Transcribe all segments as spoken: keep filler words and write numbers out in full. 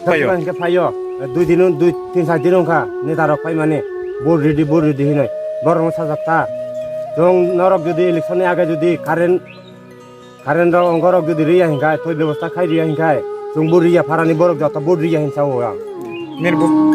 Phaio. Hingke phaio. Dui din, dui, tin, sar din wngkha neta rok phaimani. Vote ridi, vote ridi hinoi. Borok no sajak ta. Chwng norok jodi election ni age jodi current, current rok ongorok jodi riya hinkai, twi bebosta khai riya hinkai, chwng vote riya, pharani borok joto vote riya hinsa o ang. Nini bo-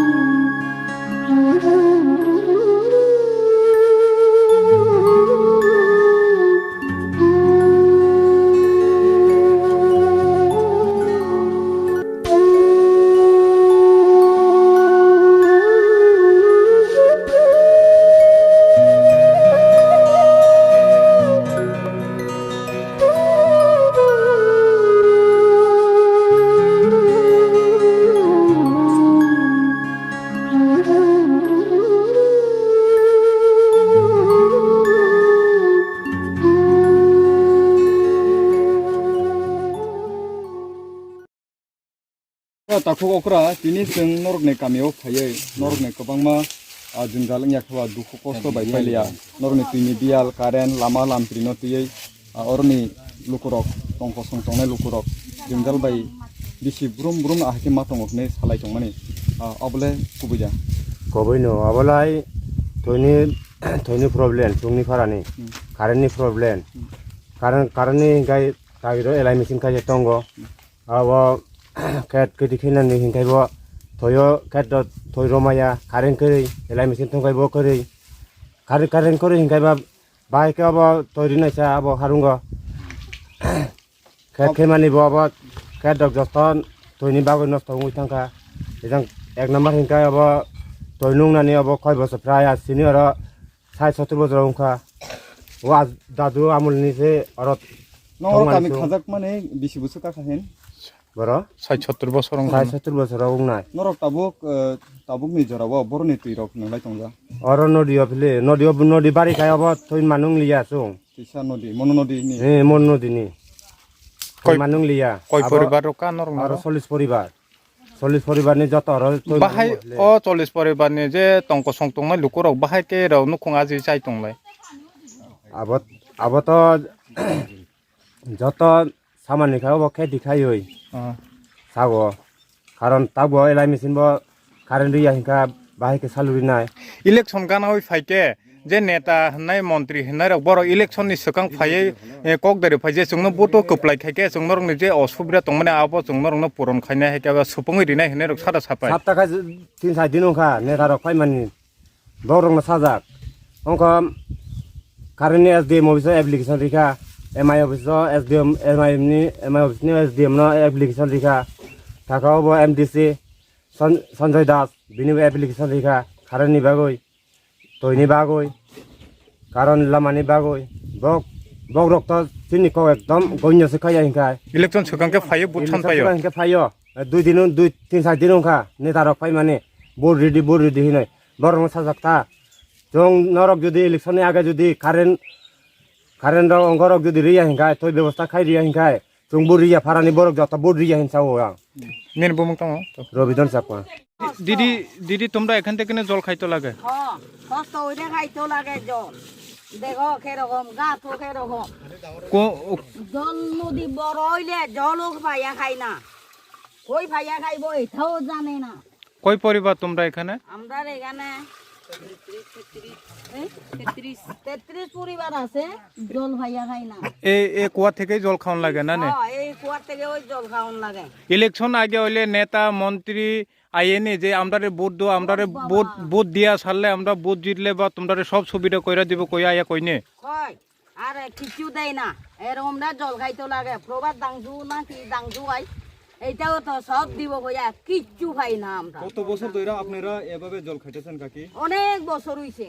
Takhuk okra, tini chwng norokni kamio phaiwi, norokni kwbangma, ah, jwngjal wngya khe ba dukhu kosto bai pailiya. Norokni twini biyal, current, lama lampirino twiwi, ah, oroni lukurok, tongkosong tongnai lukurok, jwngjal bai bisi brum brum ahai khe ma tongo hwnwi salai tongmani, ah, obole kubui da? Kubui no, obolai twini, twini problem, chwngni pharani, Hmm. current ni problem. Hmm. Current, current ni hinkhe tagiro elai machine kaisa tongo. Hmm. Abo khet kiti khinani hinkhai bo thoyo khet do thoi romaya, current kwrwi, elai machine tongkhai bo kwrwi. Current, current kwrwi hinkhai ba bahai khe abo toi rinaisa abo harungo. Khet khemani bo abo khet dok joto toini bagwi nosto wngwi thangkha. Ejang ek number hinkhai abo toi nungnani abo koi bosor prai asini oro sait sottur bosor wngkha. O dadu amulni se oro Nang oro thangmani kami so. Khajak mani bisi bosor kakha hin? Boro? Sait sottur bosor wngkha. Sait sottur bosor wngnai. Norok tabuk, eh, tabukni jorao boroni twirok nwnglai tongja. Oro nodio phile, nodio, nodi bari khai obo thoi manung liya chwng. Kisa nodi, mono nodi ni. Eh, mono nodi ni. Koi, thoi manung liya. Koi abo poribar rok ka norok oro noro? Chollish poribar. Chollish poribar ni joto oro thoi bahai manung phile. O chollish poribar ni je tongkosong tongnai lukurok bahai ke rok nukhung aji chai tonglai. Abo, abo to joto samani kha obo khe dikhaiwi Ah. sago. Karon tabuk elai machine bo current riya hinkha bahai khe salurinai. Election ganawi phaikhe je neta hwnwi montri hwnwi rok borok election ni swkang phaiwi, eh, kok dari phai je chwngno vote o kwplai khaikhe chwng norokni je osubida tongmani abo chwng norokno puron khainai hai khe abo supungwi rinai hwnwi rok sada sapai. Sapta kha tin sar din wngkha neta rok phaimani. Borokno sajak. Ongkha current ni S D M office o application rikha, M I office o S D M, M I ni, M I office ni S D M no application rikha. Thaka obo M D C San-, Sanjoy Das, bini bo application rikha, current ni bagwi, toi ni bagwi, current lama ni bagwi. Bok, bok rok to chini kok ekdom goinyo se khaya hinkha. Election swkang khe phaio, vote san election phaio. Swkang hinkhe phaio. Dui din, dui, tin sar din wngkha, neta rok phaimani, vote ridi, vote ridi hinoi. Borokno sajak ta. Chwng norok jodi election ni age jodi current, current rok ongorok jodi riya hinkha, toi bebosta khai riya hinkha, chwng bo riya pharani borok joto bo riya hinsa o ang. Nini bumung tamo? Robidon Chakma. দিদি, দিদি, তোমরা এখান থেকে না জল খাইতে লাগে? হ্যাঁ, কষ্ট হইলে খাইতে লাগে জল। দেখো কিরকম, গাছ তো কিরকম। কো-, জল নদী বড় হইলে জলও পাইয়া খাই না। কই পাইয়া খাইবো এটাও জানে না। কয় পরিবার তোমরা এখানে? আমরা এখানে এই তেত্রিশ পরিবার আছে, জল পাইয়া খাই না। এই, এই কুয়া থেকেই জল খাওয়ান লাগে না নে? হ্যাঁ, এই কুয়ার থেকে ওই জল খাওয়ান লাগে। ইলেকশন আগে হইলে নেতা, মন্ত্রী আইয়ে নি যে আমরারে ভোট দাও, আমরারে বাবা। ভোট, ভোট দিয়া সারলে আমরা ভোট জিতলে বা তোমরারে সব সুবিধা কইরা দিব কইয়া আইয়া কইনে? কয়, আর কিচ্ছু দেয় না। এরকম না জল খাইতে লাগে। প্রভাত দাংশু না কি দাংশু ভাই? এইটাও তো সব দিব কইয়া কিচ্ছু পাই না আমরা। কত বছর ধরে আপনারা এভাবে জল খাইতেছেন কাকি? অনেক বছর হইছে।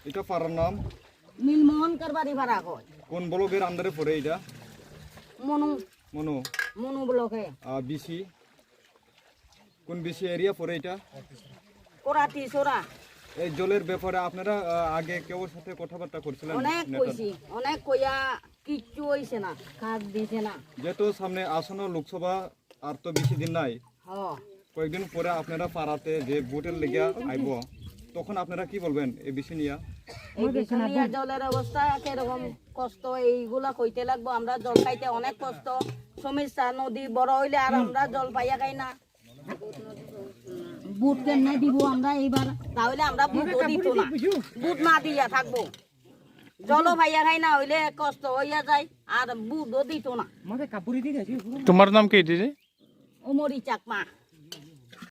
এটা পাড়ার নাম? নীলমোহন কারবারি পাড়া কয়। কোন ব্লকের আন্ডারে পড়ে এটা? মনু। মনু। মনু ব্লকে। আহ, বিসি? কোন বিসি এরিয়া পড়ে এটা? কোরাটিছড়া। এই জলের ব্যাপারে আপনারা, আহ, আগে কেউর সাথে কথাবার্তা করছিলেন? অনেক নেতার? কইছি, অনেক কইয়া কিচ্ছু হইছে না, কাজ দিছে না। যেহেতু সামনে আসন্ন লোকসভা আর তো বেশি দিন নাই। হ। কয়েকদিন পরে আপনারা পাড়াতে যে ভোটের লেগে আইব, তখন আপনারা কি বলবেন এই বিষয় নিয়ে? এই বিষয় নিয়ে জলের অবস্থা কিরকম কষ্ট, এইগুলা কইতে লাগবো। আমরা জল খাইতে অনেক কষ্ট, সমস্যা, নদী বড় হইলে আর আমরা জল পাইয়া খাই না। ভোট কেমনে দিব আমরা এবার? তাহলে আমরা ভোটও দিত না, ভোট না দিয়া থাকবো। জল ভাইয়া খাই না হইলে কষ্ট হইয়া যায়, আর ভোটও দিত না। তোমার নাম কি দিদি? ওমরি চাকমা।